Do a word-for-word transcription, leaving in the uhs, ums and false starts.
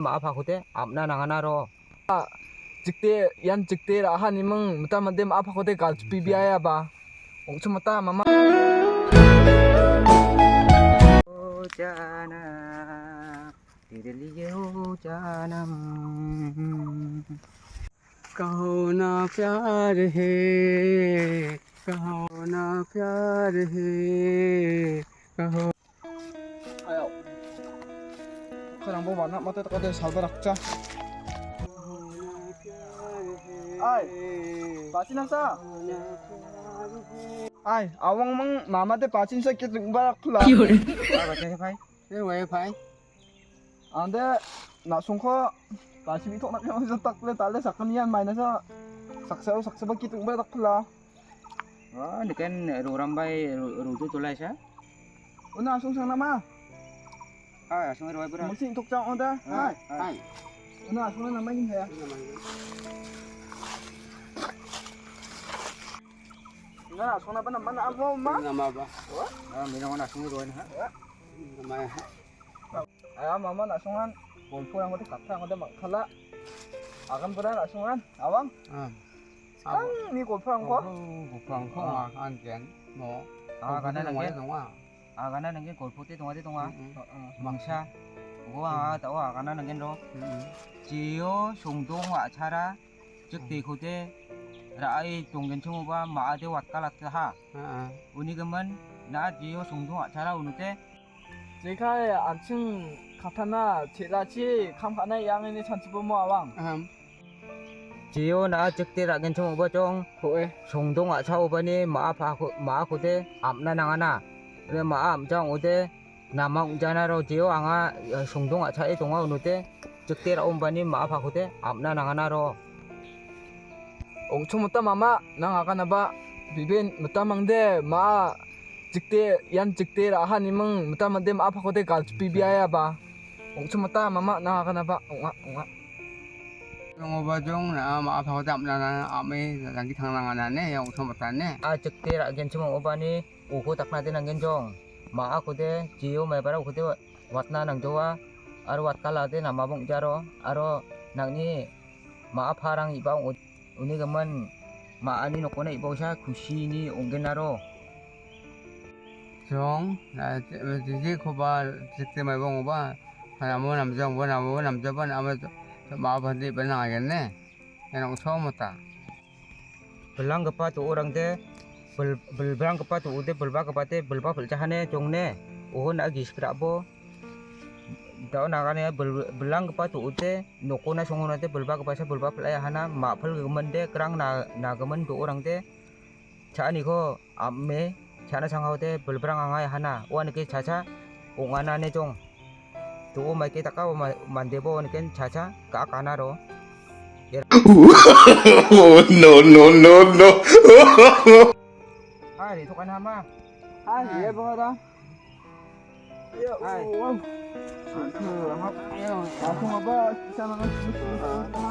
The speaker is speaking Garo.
Ma·a pakode apna nangana ro. Jikde, ian jikde ra·aha niming mita mande ma·a pakode galchipibiayaba. Ong·chimata mama. O janam, tedelio janam. कहो ना प्यार है, कहो ना प्यार है, कहो। Ayo. Karangbo mana mata takade salba rakcha. Ai. Bachin asa. Ai, awang mang mama de bachin sa kit ringba rakla. Kiyore. Ah, bachin sa, pai. Ringba, pai. Ande, na·songko bachibitokna·e ong·jatakle dale sakgnian mainasa saksao saksaba git ong·ba dakla. Wah, niken rorambai ro-, rodo tolaisa. Una asong sang nama? Hai, asong roi bra. Musi tokjang onda. Hai, hai. Una asong nama ini ya. Una asong apa nama, nama apa? Nama apa? Ah, mina mana asong roi na. Nama ya. Aya mama na·songan golporangkode kattarangkode mangkala. Agan bera na·songan, awang. Ah. Skangni golporangko. Oh, golporangko, ah, anjen. Mo. Ah, golpo gana nanggen. Donga. Ah, gana nanggen golpote dongade donga. Mm, mm. Oh, oh. Mangsa. Ugo, ah, tao, ah, gana nanggen ro. Mm, mm. Jio songdong a·chara. Jikdekode ra·e donggenchimoba ma·ade watkalataha. Ha, ha. Uni gimin na·a jio songdong a·chara unute. Jekai an·ching katana che·rachi kam ka·na iangni chanchibomo awang. Aham. Jio na·a jikde ra·genchimoba jong. Ko·e. Songdong a·chaobani ma·a pako-, ma·akode am·na nangana. Ine ma·a am·ja ong·ode. Nama ong·janaro jeo anga, eh, songdong a·chae donga unote, jikde ra·ombani ma·a pakode, am·na nanganaro. Ong·chongmota mama, nang aganaba, biben mitamangde, ma·a, jikde, ian jikde ra·aha niming mitamangde ma·a pakode galchipibiayaba. Ong·chongmota mama, nang aganaba, ong·a, ong·a. Dongoba jong na·a ma·a pakode am·na nang-, am·e jangki tangnangana ne, ia ong·chongmota ne. A jikde ra·genchim ong·obani, uko daknade nanggen jong. Ma·akode jio maibara ukode watna nangjoa, aro watkalade namabong jaro, aro nangni ma·a parang ibang uni gimin ma·ani nokona ibausa kusini onggenaro. Jong, na, jijikoba jikde maibongoba, namo namjongbo, namo namjoba, namo ma·a pande iba nangagenne. Enong somota. Bilanggipa do·orangde, bil-, bilbranggipa do·ode, bilbagipade, bilba pil·jahane jongne, oho na·a gisik ra·bo. Da·o nagane bil-, bilanggipa do·ode, nokona songonade, bilbagipasa bilba pil·aihana, ma·pil giminde, grang na-, nagimin do·orangde, cha·aniko am·e, cha·na sangkaode, bilbrang angaihana, uanike chacha, ong·anane jong. Do·o maike daka o ma-, mandebo oniken chacha ga·akanaro. Oh, no, no, no, no. Hai, re·tokana ma. Hai, ye bora. Hai. Ayo, aku apa? Sana kan.